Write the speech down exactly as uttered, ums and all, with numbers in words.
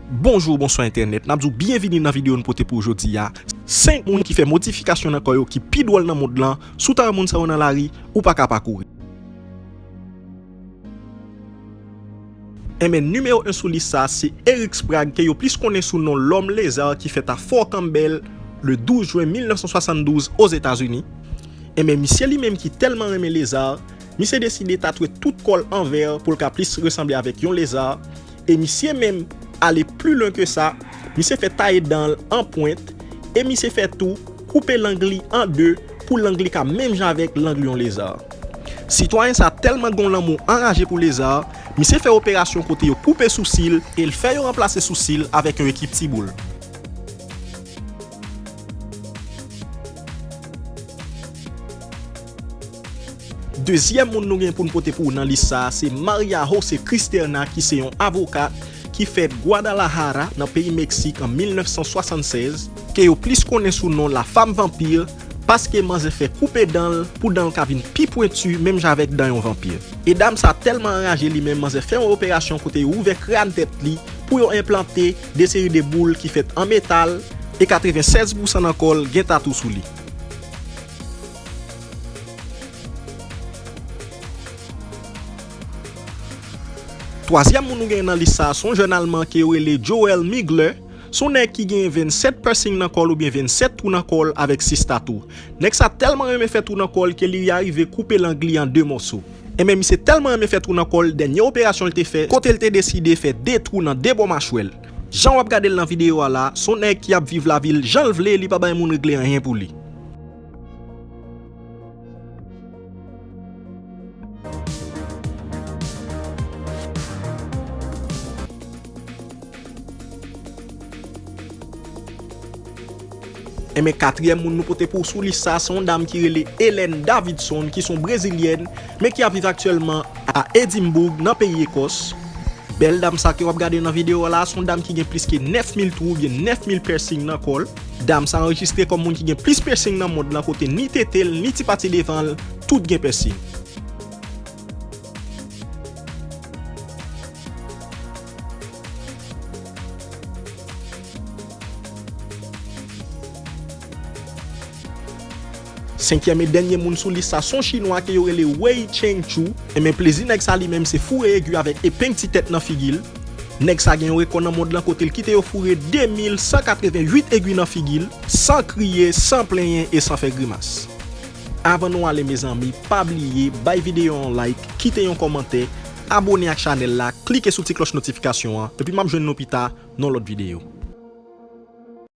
Bonjou, bonswa entènèt. N ap di w byenvini nan videyo n pote pou w jodi a. Senk moun ki fè modifikasyon nan kò yo ki pi dwòl nan mond lan. Si w ta wè moun sa yo nan lari, ou pa ka pa kouri. Enben, nimewo en sou lis sa a, se Eric Sprague, ke yo plis konnen sou non Lòm Leza, ki fèt a Fort Campbell, le douz jen mil nèf san swasanndouz, Ozetazini. Enben, misye li menm ki tèlman renmen leza, misye deside tatwe tout kò l an vè pou l ka plis resanble avèk yon leza. E misye menm ale pli lwen ke sa, misye fè taye dan l an pwent, e misye fè tou koupe lang li an de pou lang li ka menm jan avèk lang yon leza. Sitwayen sa tèlman gen yon lanmou anraje pou leza, misye fè operasyon kote yo koupe sousi l e l fè yo ranplase sousi l avèk yon ekip tiboul. Dezyèm moun nou gen pou n pote pou w nan lis sa a, se Maria José Cristerna, ki se yon avoka ki fèt Guadalajara, nan peyi Meksik, an mil nèf san swasannsèz, ke yo plis konnen sou non La Femme Vampire, paske manzè fè koupe dan l pou dan l ka vin pi pwenti, menm jan avèk dan yon vanpir. E dam sa tèlman anraje li menm, manzè fè yon operasyon kote yo ouvè kràn tèt li pou yo enplante de seri de boul ki fèt an metal, e katrevennsèz pousan nan kò l gen tatou sou li. Twazyèm moun nou gen nan lis sa a, se yon jèn Alman ke yo rele Joel Migler. Se yon nèg ki gen vennsèt piercing nan kò l oubyen vennsèt twou nan kò l avèk sis tatou. Nèg sa tèlman renmen fè twou nan kò l ke li arive koupe lang li an de mòso. Enben, misye tèlman renmen fè twou nan kò l, dènye operasyon l te fè, kote l te deside fè de twou nan de bò machwè l. Jan w ap gade l nan videyo a la, se yon nèg ki ap viv lavi l jan l vle, li pa bay moun regle anyen pou li. Enben, katriyèm moun nou pote pou w sou lis sa, se yon dam ki rele Helen Davidson, ki se yon brezilyèn, men ki ap viv aktyèlman a Edimboug, nan peyi Ekòs. Bèl dam sa ke w ap gade nan videyo a la, se yon dam ki gen plis ke nèf mil twou oubyen nèf mil piercing nan kò l. Dam sa anrejistre kòm moun ki gen plis piercing nan mond lan, kote ni tete l, ni ti pati devan l, tout gen piercing. Senkyèm e dènye moun sou lis sa, se yon chinwa ke yo rele Wei Chengchu. Enben, plezi nèg sa li menm se foure egi avèk epeng ti tèt nan figi l. Nèg sa gen yon rekò nan mond lan kote l kite yo foure de mil san katrevenn uit egi nan figi l, san kriye, san plenyen e san fè grimas. Avan nou ale, mezanmi, pa bliye bay videyo a yon like, kite yon kòmantè, abone ak chanèl la, klike sou ti klòch notifikasyon an, epi m ap jwenn nou pita nan lòt videyo.